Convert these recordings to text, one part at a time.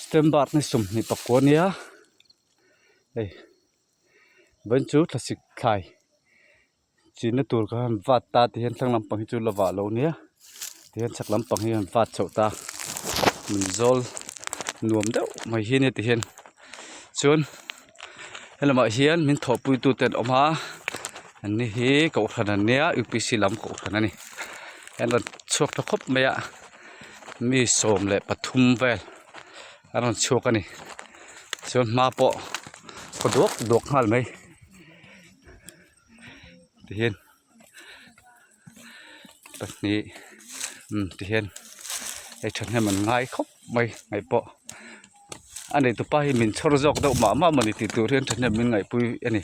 September ni 29 nia hei vawiin chu thlasik thlai chinna tur kha han vat ta ti hian thlang lampang hi chu la vah lo nia tihian chhak lampang hi an vat chhoh ta min zawl nuam deuh mai hi ania tihian chuan helamah hian min thawhpui tute an awm a an ni hi kohhran an nia U P C lam kohhran a ni an rawn chhuak ta khawp mai a mi 13 vel an rawn chhuak a ni chuan hma pawh khaw duak duak nghal mai tihian pahnih umm tihian hei thahnem an ngai khawp mai ngaih pawh a nei tupa hi min chhawr zawk deuh mah mah mawni tih tur hian thahnem min ngaihpui a ni.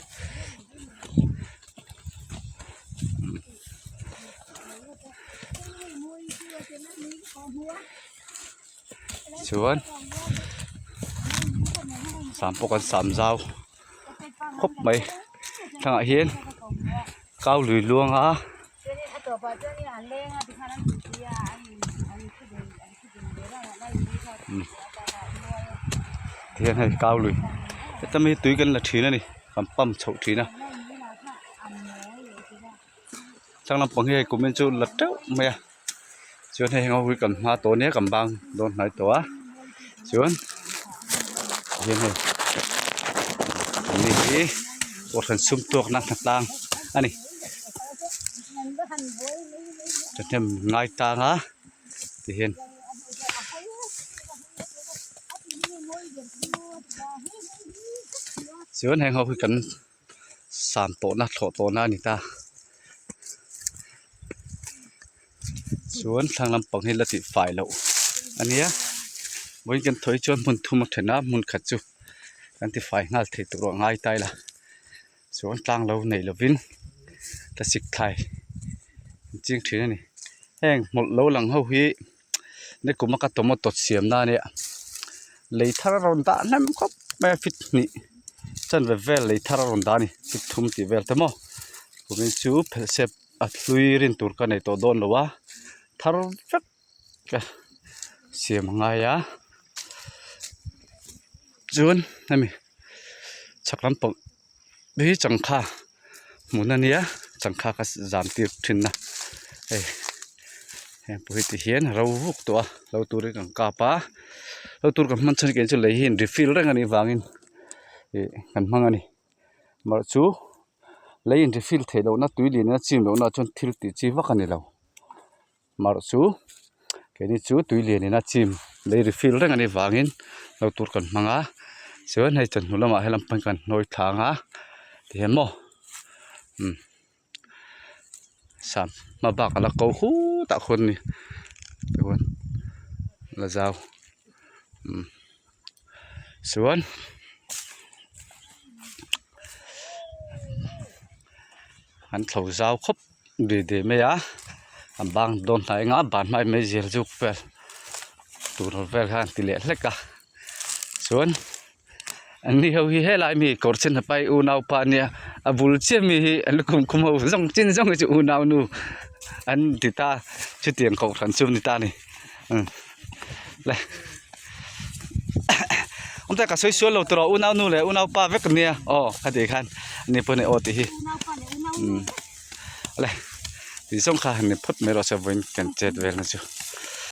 Chuan sam pawh kan sam zau khawp mai thlangah hian kau lui luang a. Tihian hei kau lui heta mi tui kan la thin a ni kan pump chhoh thin a thlang lampang hi hei kumin chu la teuh mai a chuan hei heng ho hi kan hma tawh ania kan bang dawn hnai tawh a chuan tihian hei ani hi kohhran sum tuakna hnatlang a ni thahnem ngai tang a tihian. Chuan heng ho hi kan sam tawhna thlawh tawhna a ni ta chuan thlang lampang hi la tih fai loh a nia vawiin kan thawi chuan hmun thum a then a hmun khat chu kan ti fai nghal thei tur a ngai ta ila chuan tlang lo nei lovin thlasik thlai an ching thin a ni heng hmawlh lo lang ho hi nikum a ka tomato siam na ania lei thar a rawn dah hnem khawp mai a fit hnih chanve vel lei thar a rawn dah a ni fit thum tih vel te maw kumin chu phelh sep a hlui rin tur ka nei tawh dawn lo a thar vek ka siam a ngai a chuan hemi chhak lampang hi changkha hmun a nia changkha ka zam tir thin a hei heng pawh hi ti hian a ro vuk tawh a lo turin kan kap a lo tur kan hman chhan hi chu lei hi in refill reng a nih vangin ih kan hmang a ni mah chu lei in refill theih lohna tui lian a chim lohna chuan thil tih chi vak a ni lo. Marh chu keini chu tui lian in a chim lei refill reng anih vangin lo tur kan hmang a chuan hei chawhnu lamah helam pan kan hnawi thlang a tihian maw umm sam hma bak a la ko hut ah khawn a ni tichuan la zau umm chuan an thlo zau khawp. Dui dui mai a a bang dawn hnai eng a ban hmai mai zir zuk vel tur vel kha an ti leh hlek a chuan an ni ho hi helai mi kawr sen ha pai unau pa ania a bul chiah mi hi an lukhum khum ho zawng chin zawng hi chu unau nu an ti ta chutiang kohhran chu a ni ta a ni le awm te ka sawi sual lo tur a unau nu leh unau pa vek ania aw khatih khan ani pawh ni aw tih hi le tih zawng kha han ni phawt mai rawh se vawiin kan chet vel na chu.